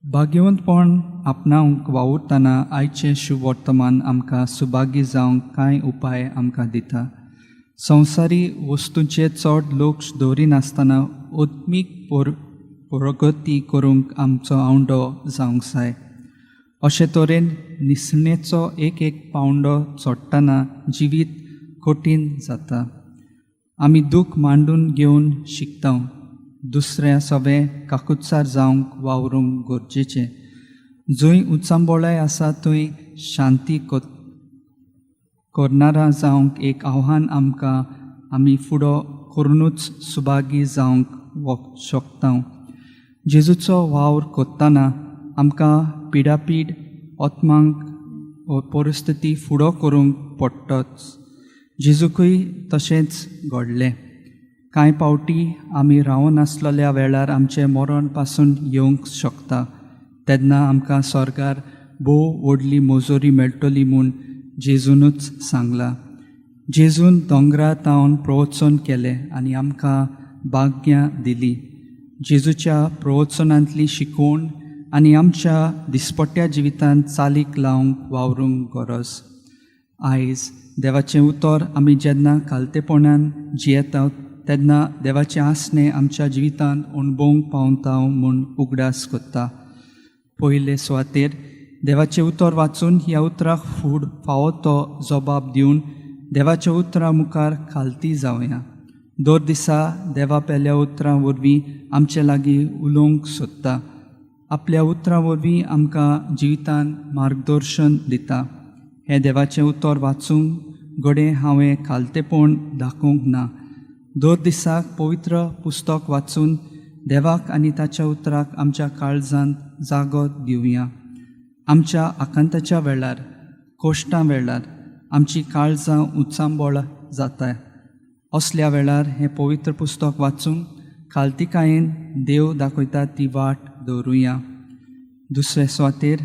भाग्यवंतपण आपणावंक वावुरतना आयचें शुभवर्तमान आमकां सुभागी जावंक कांय उपाय आमकां दिता. संवसारी वस्तूंचेर चड लक्ष दवरिनासतना आत्मीक प्रगती करूंक आमचो आवंडो जावंक जाय. अशे तरेन निसणेचो एक एक पावंडो चडटना जिवीत कठीण जाता. आमी दूख मांडून घेवन शिकता. दुसऱ्या सवें काकुत्सार जावंक वावरूंक गरजेचें. जंय उचांबळाय आसा थंय शांती करणारा जावंक एक आव्हान आमकां आमी फुडो करुनूच सुभागी जावंक शकता. जेजूचो वावर करतना आमकां पिडापीड आत्मांक परिस्थिती फुडो करूंक पडटच. जेजूकय तशेंच घडलें. कांय पावटी आमी रावनासलेल्या वेळार आमचें मरण पासून येवंक शकता. तेन्ना आमकां स्वर्गार भोव व्हडली मजुरी मेळटली म्हूण जेजूनच सांगलां. जेजून दोंगरा तावन प्रवचन केलें आनी आमकां भाग्यां दिली. जेजूच्या प्रवचनांतली शिकवण आनी आमच्या दिसपट्ट्या जिवितांत चालीक लावंक वावरूंक गरज. आयज देवाचें उतर आमी जेन्ना खालतेपणान जियेता तेन्ना देवाचें आसणें आमच्या जिवितांत अणभवंक पावता म्हूण उगडास करता. पयले सुवातेर देवाचें उतर वाचून ह्या उतराक फूड फावो तो जबाब दिवन देवाच्या उतरां मुखार खालती जावया. दर दिसा देवा पेल्या उतरां वरवीं आमचे लागीं उलोवंक सोदता. आपल्या उतरां वरवीं आमकां जिवितान मार्गदर्शन दिता. हें देवाचें उतर वाचूंक घडये हांवें खालतेपण दाखोवंक ना. दर दिसाक पवित्र पुस्तक वाचून देवाक आनी ताच्या उतराक आमच्या काळजांत जागो दिवया. आमच्या आकांताच्या वेळार, कोश्टां वेळार आमची काळजां उचांबळ जाता. असल्या वेळार हें पवित्र पुस्तक वाचून खालतिकायेन देव दाखयता ती वाट दवरुया. दुसरे सुवातेर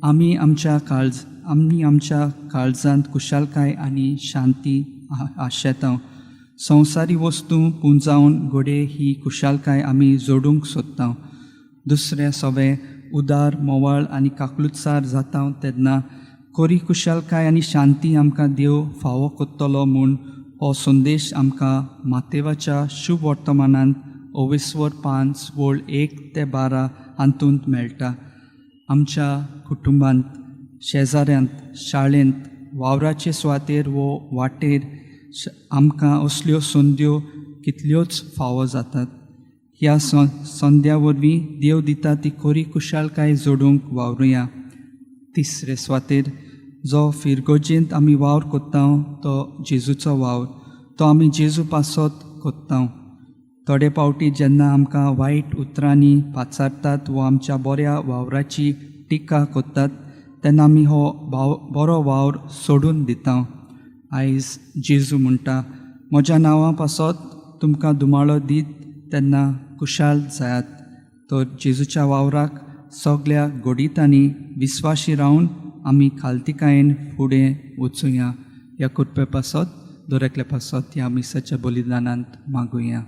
आमी आमच्या काळजांत कुशालकाय आनी शांती आशेता. संवसारी वस्तू पुंजावन घडये ही कुशालकाय आमी जोडूंक सोदता. दुसऱ्या सवें उदार मोवाळ आनी काकलुत्सार जाता तेन्ना खरी कुशालकाय आनी शांती आमकां देव फावो करतलो म्हूण हो संदेश आमकां मातेवाच्या शुभ वर्तमानांत अवेस्वर 5 वळ 1 ते 12 हातूंत मेळटा. आमच्या कुटुंबांत, शेजाऱ्यांत, शाळेंत, वावराचे सुवातेर वो वाटेर आमकां असल्यो संद्यो कितल्योच फावो जातात. ह्या संद्या वरवीं देव दिता ती खरी कुशालकाय जोडूंक वावरुया. तिसरे सुवातेर जो फिरगोजेंत आमी वावर करता तो जेजूचो वावर, तो आमी जेजू पासत करता. थोडे पावटी जेन्ना आमकां वायट उतरांनी पाचारतात वो आमच्या बऱ्या वावराची टिका करतात तेन्ना आमी हो बरो वावर सोडून दिता. आयज जेजू म्हणटा, म्हज्या नांवा पासत तुमकां दुमाळो दीत तेन्ना कुशाल जायात. तर जेजूच्या वावराक सगल्या घडितांनी विस्वाशी रावन आमी खालतिकायेन फुडें वचुया. ह्या कृपे पासत दर एकल्या पासत ह्या मिसाच्या बलिदानांत मागुया.